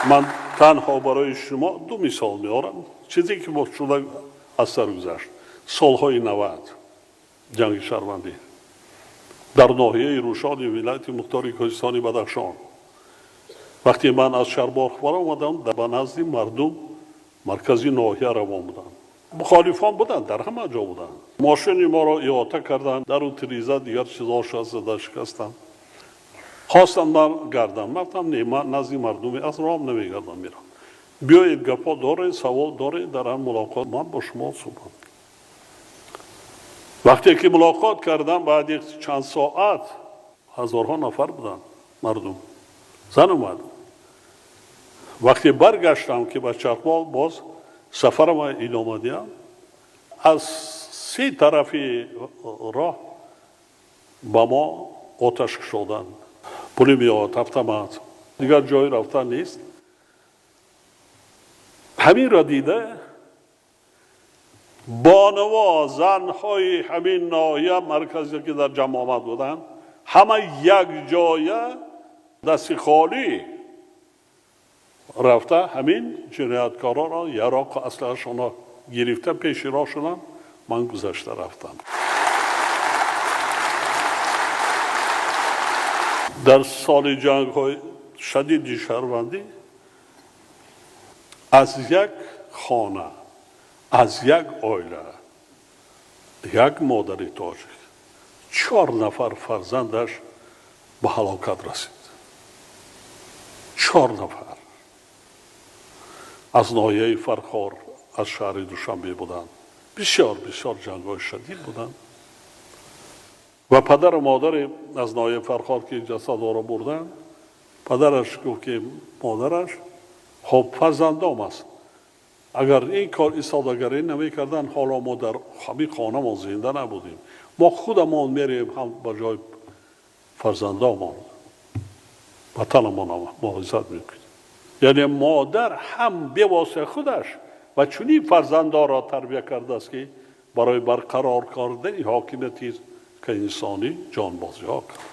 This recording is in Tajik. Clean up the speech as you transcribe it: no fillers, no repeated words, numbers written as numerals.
Ман танҳо барои шумо ду мисол меорам, чизе ки бо шуда аз сар гузашт. Солҳои 90 ҷанги шаҳрвандӣ дар ноҳияи Рӯшони вилояти мухтори Кӯҳистони Бадахшон. Вақте ман аз Шарборх баромадам, ба назди мардум маркази ноҳия равон будам. Мухолифон буданд, дар ҳама ҷо буданд. Мошини моро иҳота карданд, дару тиреза дигар чизҳоша зада шикастанд. Хостанд ман гардам. Ман гуфтам не, ман назди мардуме аз роҳам намегардам, мерам. Биёед, гапҳо доред, савол доред, дар ҳам мулоқот ман бо шумо суҳбат. Вақте ки мулоқот кардам, баъди чанд соат ҳазорҳо нафар буданд мардум, зан омад. Вақте баргаштам, ки ба Чархбол боз сафарама идома диҳам, аз се тарафи роҳ ба мо оташ кушоданд, пулемёт, автомат, дигар ҷой рафтан нест. Ҳаминро дида бонуво, занҳои ҳамин ноҳия марказе ки дар ҷамъомад буданд, ҳама якҷоя дасти холӣ рафта ҳамин ҷинояткороро яроқу аслиҳашонро гирифта пеши роҳ шуданд. Ман гузашта рафтам. Дар соли ҷангҳои шадиди шаҳрвандӣ аз як хона, аз як оила, як модари тоҷик 4 нафар фарзандаш ба ҳалокат расид. 4 нафар аз ноҳияи Фархор, аз шаҳри Душанбе буданд. Бисёр бисёр ҷангҳои шадид буданд ва падару модаре аз ноҳияи Фархор ки ҷасадҳоро бурданд, падараш гуфт ки модараш, хоб фарзандом аст, агар ин кор истифодагарӣ намекарданд, ҳоло мо дар ҳамин хонамон зинда набудем. Мо худамон мерем ҳам ба ҷои фарзандомон ватанамон муҳофизат мекунем. Яъне модар ҳам бевосита худаш ва чунин фарзандонро тарбия кардааст, ки барои барқарор кардани ҳокимияти инсонӣ ҷонбозиҳо кард.